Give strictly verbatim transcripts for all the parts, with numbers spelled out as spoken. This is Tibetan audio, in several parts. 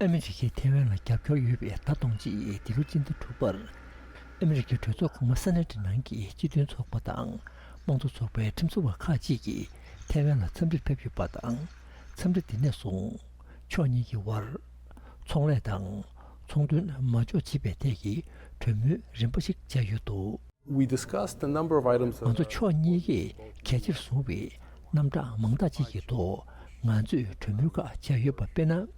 ཨ་མི་རི་ཀས་ཐའེ་ཝན་ལ་རྒྱབ་སྐྱོར་ཡོད་པའི་ཟླ་སྟོང་གཅིག་འདི་ལོ་སྤྱི་ཟླ་དྲུག་པར། ཨ་མི་རི་ཀའི་གྲོས་ཚོགས་གོང་མ་སེ་ནེ་ཊི་ནང་གི་སྤྱི་མཐུན་ཚོགས་པ་དང་། དམངས་གཙོ་ཚོགས་པའི་ཁྲིམས་བཟོ་བ་ཁག་ཅིག་གིས་ཐའེ་ཝན་ལ་འཚམས་འདྲིར་ཕེབས་ཡོད་པ་དང་། འཚམས་འདྲི་དེ་ནས་བཟུང་། ཕྱོགས་གཉིས་ཀྱི་དབར། ཚོང་ལས་དང་། ཚོང་དོན་མ་འཇོག་བྱེད་པའི་ཐད་ཀྱི་གྲོས་མོལ་རིམ་པ་ཞིག་བྱས་ཡོད་འདུག། We discussed a number of items that ང་ཚོ་ཕྱོགས་གཉིས་ཀས་གལ་ཆེར་བཟུང་བའི་རྣམ་གྲངས་མང་དག་ཅིག་གི་ཐོག་ང་ཚོས་གྲོས་མོལ་ཁག་བྱས་ཡོད་པ་དཔེར་ན།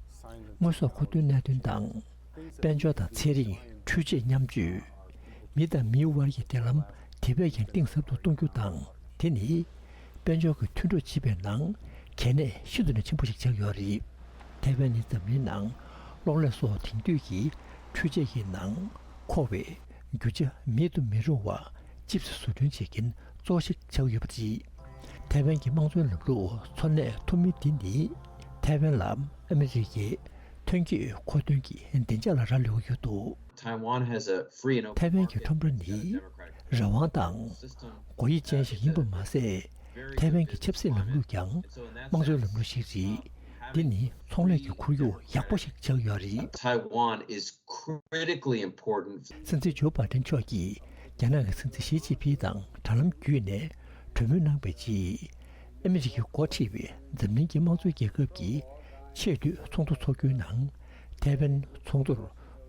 དངོས་ཟོག་མཁོ་འདོན་གནད་དོན་དང་། དཔལ་འབྱོར་དང་ཚན་རིག་འཕྲུལ་ཆས་མཉམ་སྤྱོད། མི་དང་མིའི་དབར་གྱི་འབྲེལ་ལམ་དེ་བས་ཀྱང་གཏིང་ཟབ་ཏུ་གཏོང་རྒྱུ་དང་། དེ་ནི། དཔལ་འབྱོར་གྱི་མཐུན་གྲོགས་བྱེད་པའི་ནང་གལ་གནད་ཤིན་ཏུ་ནས་ཆེན་པོ་ཞིག་ཆགས་ཡོད་རེད། ཐའེ་ཝན་ནི་འཛམ་གླིང་ནང་གློག་ཀླད་སོགས་དེང་དུས་ཀྱི་འཕྲུལ་ཆས་ཀྱི་ནང་མཁོ་བའི་རྒྱུ་ཆ་མེད་དུ་མི་རུང་བ་ཅིབ་སི་བཟོ་སྐྲུན་བྱེད་མཁན་གཙོ་བོ་ཞིག་ཆགས་ཡོད་པ་རེད། ཐའེ་ཝན་གྱི་དམངས་གཙོའི་ལམ་ལུགས་འཚོ་གནས་ཐུབ་མིན་འདི་ནི་ཐའེ་ཝན་ལ་ཨ་མི་རི་ཀས་ཐོན་སྐྱེད་མཁོ་འདོན་གྱི་བདེ་འཇགས་ལ་རག་ལུས་ཡོད་འདུག། Taiwan has a free and open ཐའེ་ཝན་གྱི་market ཁྲོམ་ར་ནི་system that རང་དབང་དང་སྒོ་དབྱེ་ཅན་ཞིག་ཡིན་པ་མ་ཟད། ཐའེ་ཝན་གྱི་ཆབ་སྲིད་ལམ་ལུགས་ཀྱང་དམངས་གཙོའི་ལམ་ལུགས་ཤིག་རེད། འདི་ནི་ཚོང་ལས་ཀྱི་ཁོར་ཡུག་ཡག་པོ་ཞིག་ཆགས་ཡོད་རེད། Taiwan is critically important. སྲིད་འཛིན་ཇོ་བྷའི་ཌེན་མཆོག་གིས་རྒྱ་ནག་གི་སྲིད་འཛིན་ཞི་ཅིན་ཕིང་དང་དྲ་ལམ་བརྒྱུད་ནས་གྲོས་མོལ་གནང་བའི་རྗེས། ཨ་མི་རི་ཀའི་འགོ་ཁྲིད་པའི་འཛམ་གླིང་གི་དམངས་གཙོའི་རྒྱལ་ཁབ་ཀྱི་ཆེས་མཐོའི་ཚོགས་འདུ་འཚོགས་རྒྱུའི་ནང་། ཐའེ་ཝན་ཚོགས་འདུར་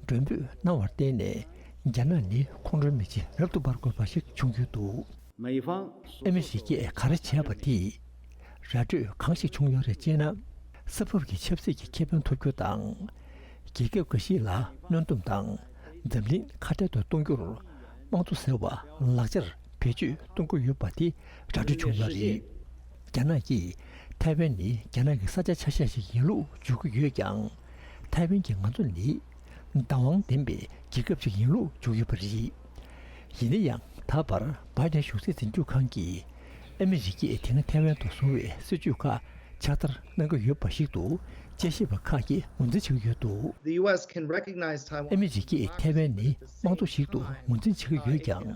མགྲོན་འབོད་གནང་བར་བརྟེན་ནས། རྒྱ་ནག་ནི་ཁོང་ཁྲོའི་མེ་ལྕེ་རབ་ཏུ་འབར་དགོས་པ་ཞིག་བྱུང་ཡོད་འདུག། ཨ་མི་རི་ཀས་ག་རེ་བྱས་པ་དེས་ར་སྤྲོད་གང་ཞིག་བྱུང་ཡོད་རེད་ཅེ་ན། ས་བབ་ཀྱི་ཆབ་སྲིད་ཀྱི་ཁེ་ཕན་ཐོབ་རྒྱུ་དང་། རྒྱལ་ཁབ་འགའ་ཞིག་ལ་གནོན་སྡོམ་དང་འཛམ་གླིང་ཁ་བྲལ་དུ་གཏོང་རྒྱུར་དམངས་གཙོ་ཟེར་བ་ལག་ཆར་བེད་སྤྱོད་གཏོང་གི་ཡོད་པ་དེ་ར་སྤྲོད་བྱུང་ཡོད་རེད། རྒྱ་ནག་གིས་ཐའེ་ཝན་ནི་རྒྱ་ནག་གི་ས་ཆ་ཆ་ཤས་ཤིག་ཡིན་ལུགས་བརྗོད་ཀྱི་ཡོད་ཀྱང་། ཐའེ་ཝན་གྱིས་ང་ཚོ་ནི་བདག་དབང་ལྡན་པའི་རྒྱལ་ཁབ་ཅིག་ཡིན་ལུགས་བརྗོད་ཡོད་པ་རེད། ཡིན་ན་ཡང་ད་བར་བྷའི་ཌེན་གཞུང་སྲིད་འཛིན་སྐྱོང་ཁང་གིས་ཨ་མི་རི་ཀས་དེ་སྔ་ཐའེ་ཝན་དུ་བཟུང་བའི་སྲིད་ཇུས་ཁག་ཕྱག་བསྟར་གནང་གི་ཡོད་པ་ཞིག་ཏུ་དཔྱད་ཞིབ་པ་ཁག་གིས་ངོས་འཛིན་བྱེད་ཀྱི་ཡོད་འདུག། The U S can recognize Taiwan ཨ་མི་རི་ཀས་ཐའེ་ཝན་ནི་དམངས་གཙོ་ཞིག་ཏུ་ངོས་འཛིན་བྱེད་ཀྱི་ཡོད་ཀྱང་།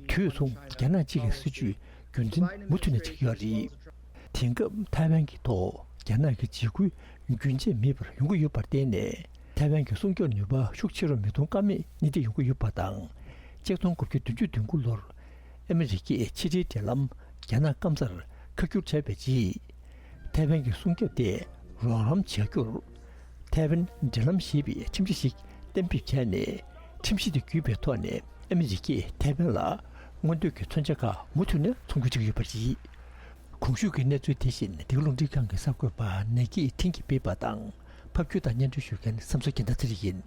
དུས་མཚུངས་རྒྱ་ནག་གཅིག་གི་སྲིད་ཇུས་རྒྱུན་འཛིན་མུ་མཐུད་ནས་བྱེད་ཀྱི་ཡོད་རེད། དེང་སྐབས་ཐའེ་ཝན་གྱི་ཐོག་རྒྱ་ནག་གི་འཇིགས་སྐུལ་རྒྱུན་ཆད་མེད་པར་ཡོང་གི་ཡོད་པར་བརྟེན་ནས། ཐའེ་ཝན་གྱི་སྲུང་སྐྱོབ་ནུས་པ་ཤུགས་ཆེ་རུ་མི་གཏོང་ཀ་མེད་གནས་འདི་ཡོང་གི་ཡོད་པ་དང་། ཆིག་སྟོང་དགུ་བརྒྱ་བདུན་ཅུ་དོན་དགུ་ལོར་ཨ་མི་རི་ཀས་ཕྱི་འབྲེལ་འབྲེལ་ལམ་རྒྱ་ནག་སྐམ་སར་ཁ་བསྒྱུར་བྱས་པའི་རྗེས། ཐའེ་ཝན་གྱི་སྲུང་སྐྱོབ་དེ་རོགས་རམ་བྱ་རྒྱུར། ཐའེ་ཝན་འབྲེལ་ལམ་ཞེས་པའི་ཁྲིམས་གཞི་ཞིག་གཏན་འབེབས་བྱས་ནས། ཁྲིམས་གཞི་དེ་བརྒྱུད་པའི་ཐོག་ནས་ཨ་མི་རི་ཀས་ཐའེ་ཝན་ལ་མངོན་འདོད་ཀྱི་མཚོན་ཆ་ཁག་མུ་མཐུད་ནས་འཚོང་རྒྱུ་བྱེད་ཀྱི་ཡོད་པ་རེད། གོང་ཞུས་ཀྱི་གནས་ཚུལ་དེ་བཞིན་འདི་ག་རླུང་འཕྲིན་ཁང་གི་གསར་འགོད་པ་ནེ་ཀི་ཁྲིན་གྱིས་སྤེལ་བ་དང་། ཕབ་སྒྱུར་དང་སྙན་སྒྲོན་ཞུ་མཁན་བསམ་གསོ་རྒྱལ་མཚན་ཚེ་རིང་ཡིན།